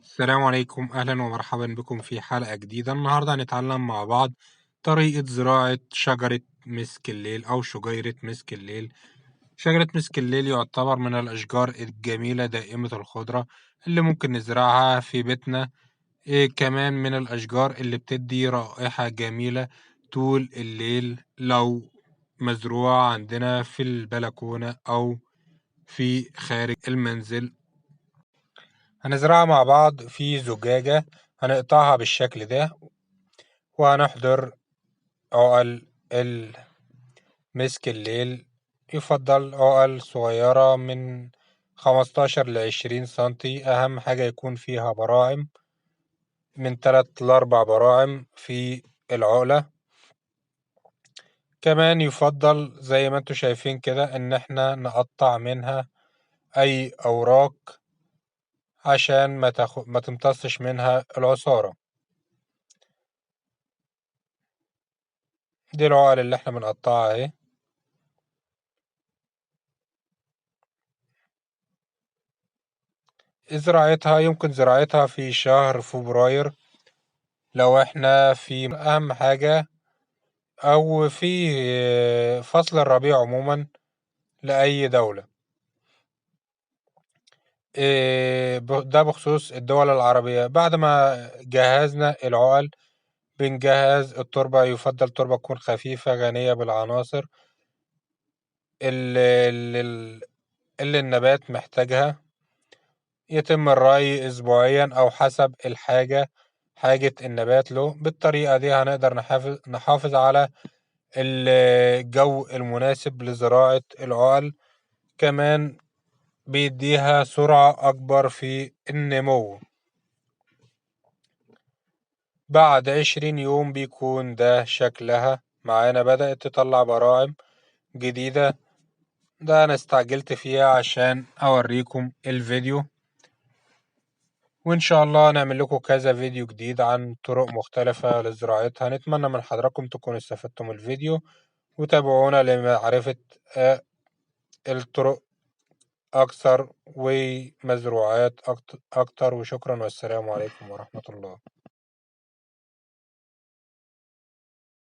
السلام عليكم، أهلا ومرحبا بكم في حلقة جديدة. النهاردة هنتعلم مع بعض طريقة زراعة شجرة مسك الليل أو شجيرة مسك الليل. شجرة مسك الليل يعتبر من الأشجار الجميلة دائمة الخضرة اللي ممكن نزرعها في بيتنا، كمان من الأشجار اللي بتدي رائحة جميلة طول الليل لو مزروعة عندنا في البلكونة أو في خارج المنزل. هنزرعها مع بعض في زجاجة، هنقطعها بالشكل ده، وهنحضر عقل المسك الليل. يفضل عقل صغيرة من 15 ل20 سنتي، أهم حاجة يكون فيها براعم، من 3 ل4 براعم في العقلة. كمان يفضل زي ما انتوا شايفين كده إن احنا نقطع منها أي أوراق عشان ما تمتصش منها العصارة. دي العقل اللي احنا بنقطعها اهي. زراعتها يمكن زراعتها في شهر فبراير لو احنا في اهم حاجة، او في فصل الربيع عموما لأي دولة. ده بخصوص الدول العربية. بعد ما جهزنا العقل بنجهز التربة. يفضل تربة تكون خفيفة غنية بالعناصر اللي النبات محتاجها. يتم الري أسبوعيا أو حسب حاجة النبات له. بالطريقة دي هنقدر نحافظ على الجو المناسب لزراعة العقل، كمان بيديها سرعة أكبر في النمو. بعد 20 يوم بيكون ده شكلها معانا، بدأت تطلع براعم جديدة. ده أنا استعجلت فيها عشان أوريكم الفيديو، وإن شاء الله نعمل لكم كذا فيديو جديد عن طرق مختلفة لزراعتها. نتمنى من حضراتكم تكونوا استفدتم من الفيديو، وتابعونا لمعرفة الطرق أكثر ومزروعات أكتر. وشكرا، والسلام عليكم ورحمة الله.